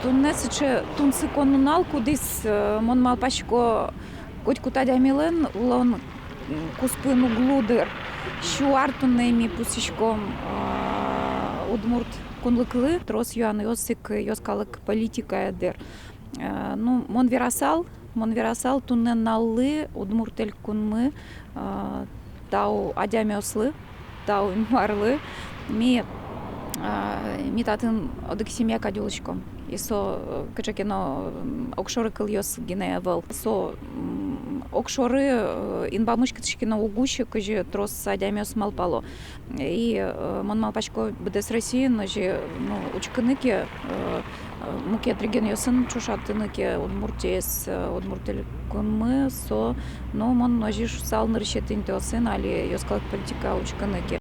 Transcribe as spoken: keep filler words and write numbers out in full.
Туннэ сыӵе тунсыко нунал, кудӥз, э, мон малпасько, котькуд адямилэн улон, м, куспын уг луы дыр. Сю ар туннэ ми пусйиськом, а, удмурт кунлыклы, трос юанъёс ик йӧскалык политикая дыр. Э, ну, мон верасал, мон верасал, туннэ нуналлы Удмурт Элькунмы, э, тау адямиослы, тау Инмарлы, ми, а, ми татын одӥг семья кадь улӥськом. И со, э, кыӵе ке но, м, огшоры кылъёс гинэ ӧвӧл. Со, м, огшоры, э, инбамысь кытысь ке но уг усьы, кызьы трос адямиос малпало. И, э, мон малпасько, быдэс Россиын озьы, ну, учкыны ке, э, э, мукет регионъёсын ӵошатыны ке Удмуртиез, э, Удмурт Элькунмы, со, ну, мон озьы шуысал, нырысетӥ интыосын али йӧскалык политика учкыны ке.